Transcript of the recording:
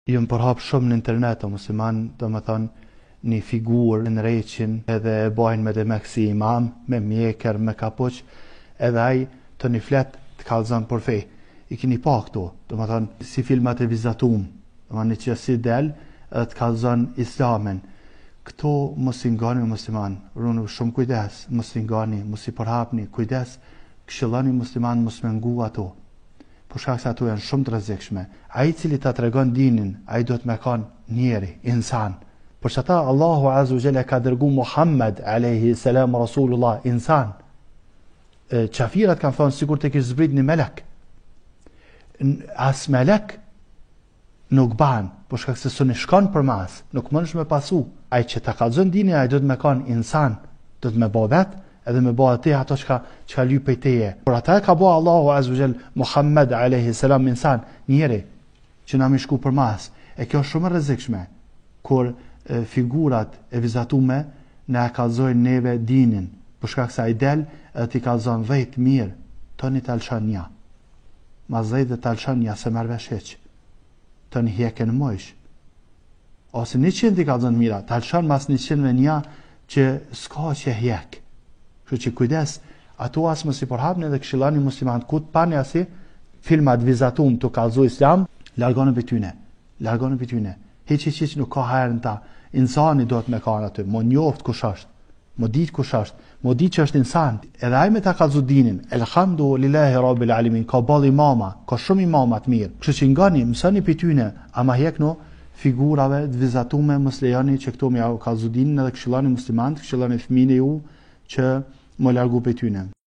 Jon përhap shumë në internet o musliman, domethënë një figurë e nreqin edhe e bajnë me demek si imam, me mjekër, me kapuç, edhe ai tani flet të kallzon për fe. I kini pa këto, domethënë si filmat e vizatum, domethënë që si del edhe të kallzon islamin. Këto mos i ngoni musliman, runu shumë kujdes, mos i ngoni, mos i përhapni, kujdes, këshilloni musliman mos me ngu ato. Për shkak se ato janë shumë të rrezikshme. Ai i cili ta tregon dinin, ai duhet me kanë njeri, insan. Për qata Allahu Azza wa Jalla ka dërgu Muhammed alayhi salam Rasulullah insan. E, qafirat kanë thonë sikur të kish zbrit një melek. As melek nuk ban, për shkak se s'un i shkon për mas, nuk mundesh me pasu. Ai që ta kallzon dinin, ai duhet me kanë insan, duhet me bo vet, edhe me bo atë ato çka çka lyp prej teje. Por ata e ka bo Allahu Azza wa Jall Muhammed alayhi salam insan, njeri që na me shku për mas. E kjo është shumë e rrezikshme kur e, figurat e vizatume na e kallzojnë neve dinin, për shkak se ai del edhe t'i kallzon 10 mirë, tani ta lëshon një. Mas dhejtë ta lëshon nja s'e merr vesh hiç. Tani hjeken mojsh. Ose 100 t'i kallzon mira, ta lëshon mas 100 me nja që s'ka që hjek. Kështu që kujdes, ato as mos i përhapni dhe këshilloni muslimanët ku të pani asi filmat vizatum tu kallzu islam, largoni prej tyne. Largoni prej tyne. Hiç hiç hiç nuk ka hajër në ta. Insani duhet me kanë aty, m'u njoft kush është. M'u ditë kush është, m'u ditë që është insan, edhe ai me ta kallzu dinin, elhamdu lillahi rabbil alamin, ka boll imama, ka shumë imama të mirë. Kështu që ngani, mësoni prej tyne, ama hjeknu figurave të vizatume, mos lejoni që këto me jau kallzu dinin edhe këshilloni muslimanët, këshilloni fëmijën e ju që m'u largu prej tyne.